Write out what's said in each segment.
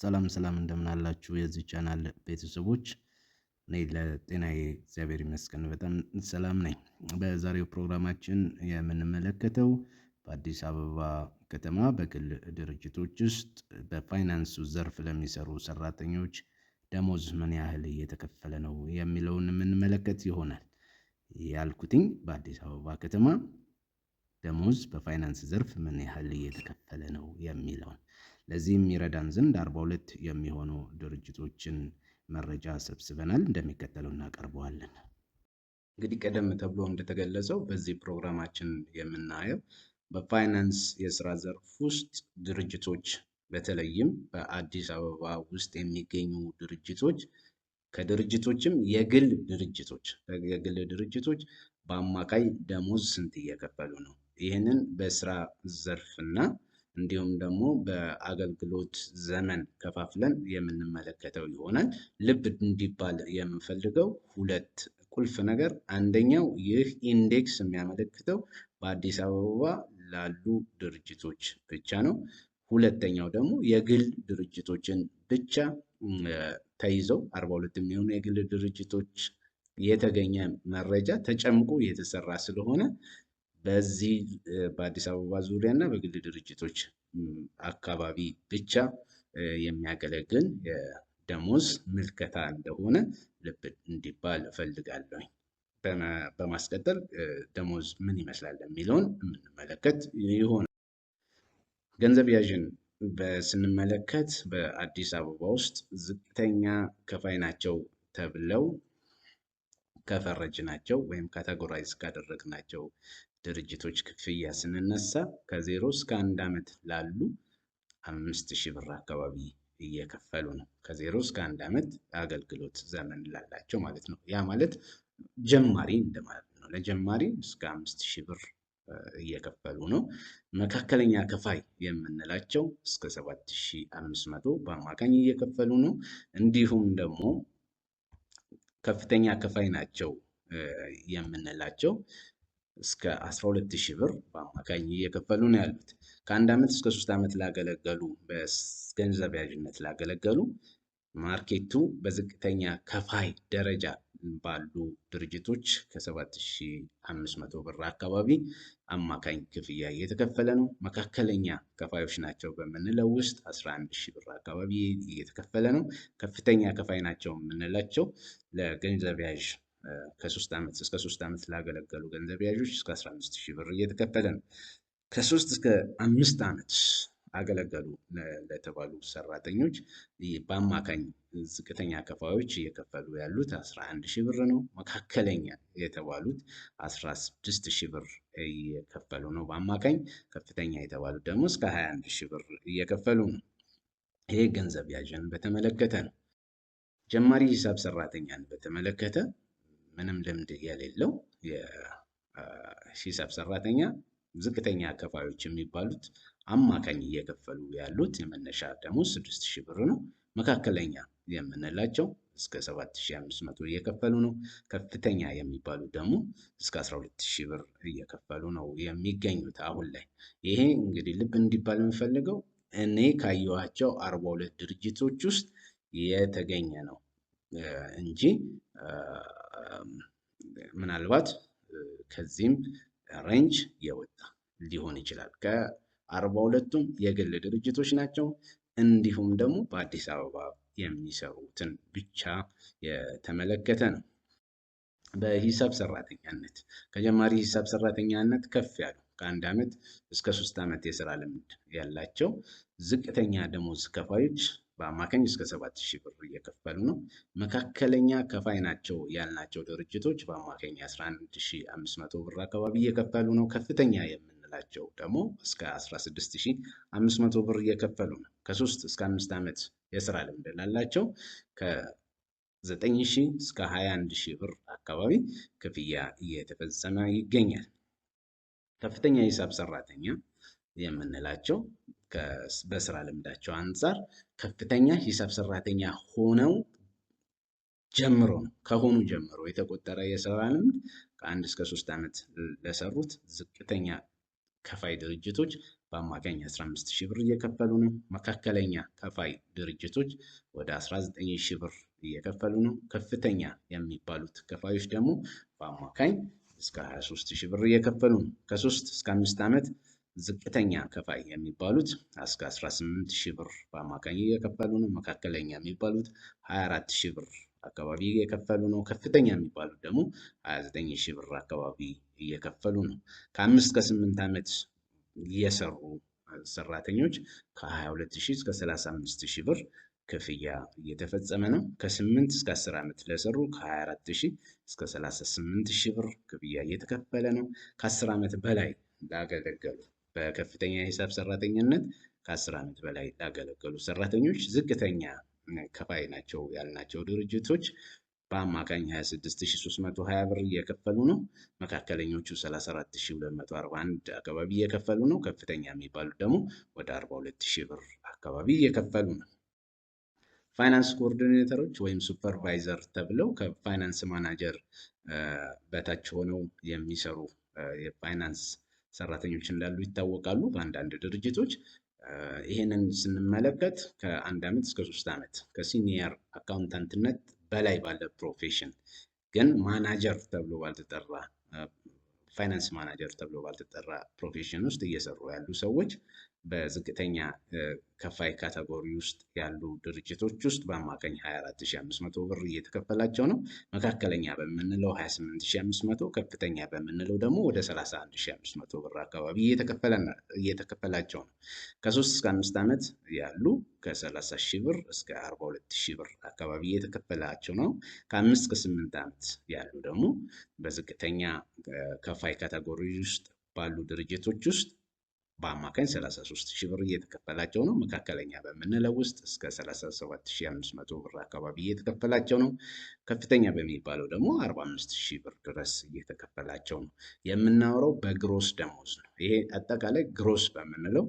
ሰላም ሰላም እንደምን አላችሁ የዚህ ቻናል ቤተሰቦች። እኔ ለጤናዬ እግዚአብሔር ይመስገን በጣም ሰላም ነኝ። በዛሬው ፕሮግራማችን የምንመለከተው በአዲስ አበባ ከተማ በግል ድርጅቶች ውስጥ በፋይናንሱ ዘርፍ ለሚሰሩ ሰራተኞች ደሞዝ ምን ያህል እየተከፈለ ነው የሚለውን የምንመለከት ይሆናል። ያልኩትኝ በአዲስ አበባ ከተማ ደሞዝ በፋይናንስ ዘርፍ ምን ያህል እየተከፈለ ነው የሚለውን። ለዚህም ይረዳን ዘንድ 42 የሚሆኑ ድርጅቶችን መረጃ ሰብስበናል፣ እንደሚከተለው እናቀርበዋለን። እንግዲህ ቀደም ተብሎ እንደተገለጸው በዚህ ፕሮግራማችን የምናየው በፋይናንስ የስራ ዘርፍ ውስጥ ድርጅቶች በተለይም በአዲስ አበባ ውስጥ የሚገኙ ድርጅቶች፣ ከድርጅቶችም የግል ድርጅቶች በአማካይ ደሞዝ ስንት እየከፈሉ ነው? ይህንን በስራ ዘርፍና እንዲሁም ደግሞ በአገልግሎት ዘመን ከፋፍለን የምንመለከተው ይሆናል። ልብ እንዲባል የምፈልገው ሁለት ቁልፍ ነገር፣ አንደኛው ይህ index የሚያመለክተው በአዲስ አበባ ላሉ ድርጅቶች ብቻ ነው። ሁለተኛው ደግሞ የግል ድርጅቶችን ብቻ ተይዘው 42 የሚሆኑ የግል ድርጅቶች የተገኘ መረጃ ተጨምቆ የተሰራ ስለሆነ በዚህ በአዲስ አበባ ዙሪያ እና በግል ድርጅቶች አካባቢ ብቻ የሚያገለግል የደሞዝ ምልከታ እንደሆነ ልብ እንዲባል እፈልጋለሁ። በማስቀጠል ደሞዝ ምን ይመስላል የሚለውን የምንመለከት ይሆናል። ገንዘብ ያዥን ስንመለከት በአዲስ አበባ ውስጥ ዝቅተኛ ከፋይ ናቸው ተብለው ከፈረጅናቸው ወይም categorize ካደረግናቸው ድርጅቶች ክፍያ ስንነሳ ከ0 እስከ 1 ዓመት ላሉ 5,000 ብር አካባቢ እየከፈሉ ነው። ከ0 እስከ 1 ዓመት አገልግሎት ዘመን ላላቸው ማለት ነው። ያ ማለት ጀማሪ እንደማለት ነው። ለጀማሪ እስከ 5,000 ብር እየከፈሉ ነው። መካከለኛ ከፋይ የምንላቸው እስከ 7,500 በአማካኝ እየከፈሉ ነው። እንዲሁም ደግሞ ከፍተኛ ከፋይ ናቸው የምንላቸው እስከ 12,000 ብር በአማካኝ እየከፈሉ ነው ያሉት። ከ1 ዓመት እስከ 3 ዓመት ላገለገሉ፣ በገንዘብ ያዥነት ላገለገሉ market ኡ በዝቅተኛ ከፋይ ደረጃ ባሉ ድርጅቶች ከ7,500 ብር አካባቢ አማካኝ ክፍያ እየተከፈለ ነው። መካከለኛ ከፋዮች ናቸው በምንለው ውስጥ 11,000 ብር አካባቢ እየተከፈለ ነው። ከፍተኛ ከፋይ ናቸው የምንላቸው ለገንዘብ ያዥ ከ3 ዓመት እስከ 3 ዓመት ላገለገሉ ገንዘብ ያዦች እስከ 15,000 ብር እየተከፈለ ነው። ከ3 እስከ 5 ዓመት አገለገሉ ለተባሉ ሰራተኞች በአማካኝ ዝቅተኛ ከፋዮች እየከፈሉ ያሉት 11,000 ብር ነው። መካከለኛ የተባሉት 16,000 ብር እየከፈሉ ነው በአማካኝ። ከፍተኛ የተባሉት ደግሞ እስከ 21,000 ብር እየከፈሉ ነው። ይሄ ገንዘብ ያዥን በተመለከተ ነው። ጀማሪ ሂሳብ ሰራተኛን በተመለከተ ምንም ልምድ የሌለው የሂሳብ ሰራተኛ ዝቅተኛ ከፋዮች የሚባሉት አማካኝ እየከፈሉ ያሉት የመነሻ ደሞዝ 6,000 ብር ነው። መካከለኛ የምንላቸው እስከ 7,500 እየከፈሉ ነው። ከፍተኛ የሚባሉት ደግሞ እስከ 12,000 ብር እየከፈሉ ነው የሚገኙት አሁን ላይ። ይሄ እንግዲህ ልብ እንዲባል የምፈልገው እኔ ካየኋቸው 42 ድርጅቶች ውስጥ የተገኘ ነው እንጂ ምናልባት ከዚህም range የወጣ ሊሆን ይችላል። ከ42ቱም የግል ድርጅቶች ናቸው። እንዲሁም ደግሞ በአዲስ አበባ የሚሰሩትን ብቻ የተመለከተ ነው። በሂሳብ ሰራተኛነት ከጀማሪ ሂሳብ ሰራተኛነት ከፍ ያሉ ከ1 ዓመት እስከ 3 ዓመት የስራ ልምድ ያላቸው ዝቅተኛ ደሞዝ ከፋዮች በአማካኝ እስከ 7,000 ብር እየከፈሉ ነው። መካከለኛ ከፋይ ናቸው ያልናቸው ድርጅቶች በአማካኝ 11,500 ብር አካባቢ እየከፈሉ ነው። ከፍተኛ የምንላቸው ደግሞ እስከ 16,500 ብር እየከፈሉ ነው። ከ3 እስከ 5 ዓመት የስራ ልምድ ላላቸው ከ9,000 እስከ 21,000 ብር አካባቢ ክፍያ እየተፈጸመ ይገኛል። ከፍተኛ የሂሳብ ሰራተኛ የምንላቸው በስራ ልምዳቸው አንጻር ከፍተኛ ሂሳብ ሰራተኛ ሆነው ጀምሮ ነው ከሆኑ ጀምሮ የተቆጠረ የስራ ልምድ ከ1 እስከ 3 ዓመት ለሰሩት ዝቅተኛ ከፋይ ድርጅቶች በአማካኝ 15 ሺህ ብር እየከፈሉ ነው። መካከለኛ ከፋይ ድርጅቶች ወደ 19 ሺህ ብር እየከፈሉ ነው። ከፍተኛ የሚባሉት ከፋዮች ደግሞ በአማካኝ እስከ 23 ሺህ ብር እየከፈሉ ነው። ከ3 እስከ 5 ዓመት ዝቅተኛ ከፋይ የሚባሉት እስከ 18 ሺህ ብር በአማካኝ እየከፈሉ ነው። መካከለኛ የሚባሉት 24 ሺህ ብር አካባቢ እየከፈሉ ነው። ከፍተኛ የሚባሉት ደግሞ 29 ሺህ ብር አካባቢ እየከፈሉ ነው። ከ5 እስከ 8 ዓመት የሰሩ ሰራተኞች ከ22 ሺህ እስከ 35 ሺህ ብር ክፍያ እየተፈጸመ ነው። ከ8 እስከ 10 ዓመት ለሰሩ ከ24 ሺህ እስከ 38 ሺህ ብር ክፍያ እየተከፈለ ነው። ከ10 ዓመት በላይ ላገለገሉ በከፍተኛ የሂሳብ ሰራተኝነት ከ10 ዓመት በላይ ላገለገሉ ሰራተኞች ዝቅተኛ ከፋይ ናቸው ያልናቸው ድርጅቶች በአማካኝ 26320 ብር እየከፈሉ ነው። መካከለኞቹ 34241 አካባቢ እየከፈሉ ነው። ከፍተኛ የሚባሉት ደግሞ ወደ 42000 ብር አካባቢ እየከፈሉ ነው። finance coordinator ኦች ወይም supervisor ተብለው ከ finance manager በታች ሆነው የሚሰሩ የፋይናንስ ሰራተኞች እንዳሉ ይታወቃሉ በአንዳንድ ድርጅቶች። ይህንን ስንመለከት ከ1 ዓመት እስከ 3 ዓመት ከ senior accountant ነት በላይ ባለ profession ግን ማናጀር ተብሎ ባልተጠራ finance manager ተብሎ ባልተጠራ profession ውስጥ እየሰሩ ያሉ ሰዎች በዝቅተኛ ከፋይ category ውስጥ ያሉ ድርጅቶች ውስጥ በአማካኝ 24500 ብር እየተከፈላቸው ነው። መካከለኛ በምንለው 28500፣ ከፍተኛ በምንለው ደግሞ ወደ 31500 ብር አካባቢ እየተከፈላቸው ነው። ከ3 እስከ 5 ዓመት ያሉ ከ30 ሺህ ብር እስከ 42 ሺህ ብር አካባቢ እየተከፈላቸው ነው። ከ5 እስከ 8 ዓመት ያሉ ደግሞ በዝቅተኛ ከፋይ category ውስጥ ባሉ ድርጅቶች ውስጥ በአማካኝ 33 ሺህ ብር እየተከፈላቸው ነው። መካከለኛ በምንለው ውስጥ እስከ 37500 ብር አካባቢ እየተከፈላቸው ነው። ከፍተኛ በሚባለው ደግሞ 45 ሺህ ብር ድረስ እየተከፈላቸው ነው። የምናወራው በ gross ደሞዝ ነው። ይሄ አጠቃላይ gross በምንለው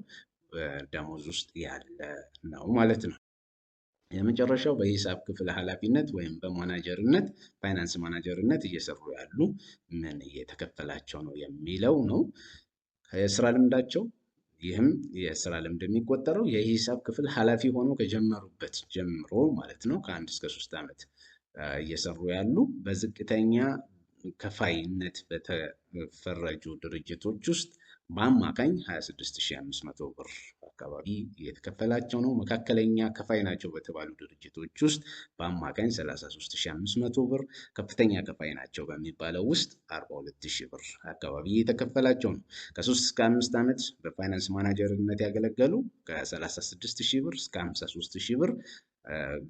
ደሞዝ ውስጥ ያለ ነው ማለት ነው። የመጨረሻው በሂሳብ ክፍል ኃላፊነት ወይም በማናጀርነት finance manager ነት እየሰሩ ያሉ ምን እየተከፈላቸው ነው የሚለው ነው። የስራ ልምዳቸው ይህም የስራ ልምድ የሚቆጠረው የሂሳብ ክፍል ኃላፊ ሆኖ ከጀመሩበት ጀምሮ ማለት ነው። ከ1 እስከ 3 ዓመት እየሰሩ ያሉ በዝቅተኛ ከፋይነት በተፈረጁ ድርጅቶች ውስጥ በአማካኝ 26500 ብር አካባቢ እየተከፈላቸው ነው። መካከለኛ ከፋይ ናቸው በተባሉ ድርጅቶች ውስጥ በአማካኝ 33500 ብር፣ ከፍተኛ ከፋይ ናቸው በሚባለው ውስጥ 42000 ብር አካባቢ እየተከፈላቸው ነው። ከ3 እስከ 5 ዓመት በ finance manager ነት ያገለገሉ ከ36000 ብር እስከ 53000 ብር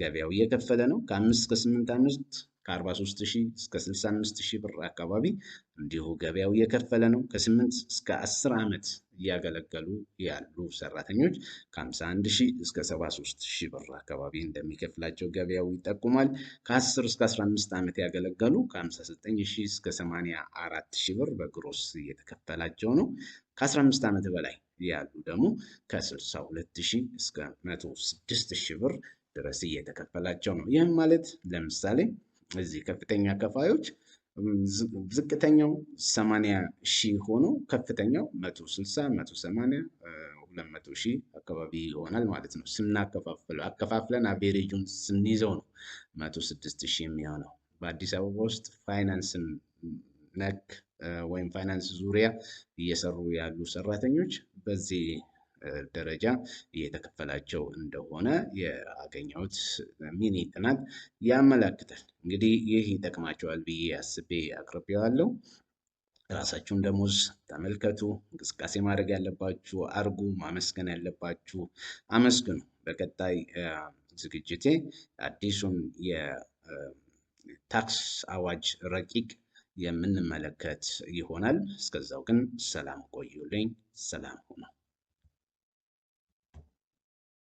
ገበያው እየከፈለ ነው። ከ5 እስከ 8 ዓመት ከ43000 እስከ 65000 ብር አካባቢ እንዲሁ ገበያው እየከፈለ ነው። ከ8 እስከ 10 ዓመት እያገለገሉ ያሉ ሰራተኞች ከ51000 እስከ 73000 ብር አካባቢ እንደሚከፍላቸው ገበያው ይጠቁማል። ከ10 እስከ 15 ዓመት ያገለገሉ ከ59000 እስከ 84000 ብር በግሮስ እየተከፈላቸው ነው። ከ15 ዓመት በላይ ያሉ ደግሞ ከ62000 እስከ 106000 ብር ድረስ እየተከፈላቸው ነው። ይህም ማለት ለምሳሌ እዚህ ከፍተኛ ከፋዮች ዝቅተኛው 80 ሺህ ሆኖ ከፍተኛው 160፣ 180፣ 200 ሺህ አካባቢ ይሆናል ማለት ነው። ስናከፋፍለው አከፋፍለን average ኡን ስንይዘው ነው 106 ሺህ የሚሆነው። በአዲስ አበባ ውስጥ ፋይናንስን ነክ ወይም ፋይናንስ ዙሪያ እየሰሩ ያሉ ሰራተኞች በዚህ ደረጃ እየተከፈላቸው እንደሆነ ያገኘሁት mini ጥናት ያመላክታል። እንግዲህ ይህ ይጠቅማቸዋል ብዬ አስቤ አቅርቤዋለሁ። ራሳችሁን ደሞዝ ተመልከቱ። እንቅስቃሴ ማድረግ ያለባችሁ አርጉ። ማመስገን ያለባችሁ አመስግኑ። በቀጣይ ዝግጅቴ አዲሱን የታክስ አዋጅ ረቂቅ የምንመለከት ይሆናል። እስከዛው ግን ሰላም ቆዩልኝ። ሰላም ሁኑ።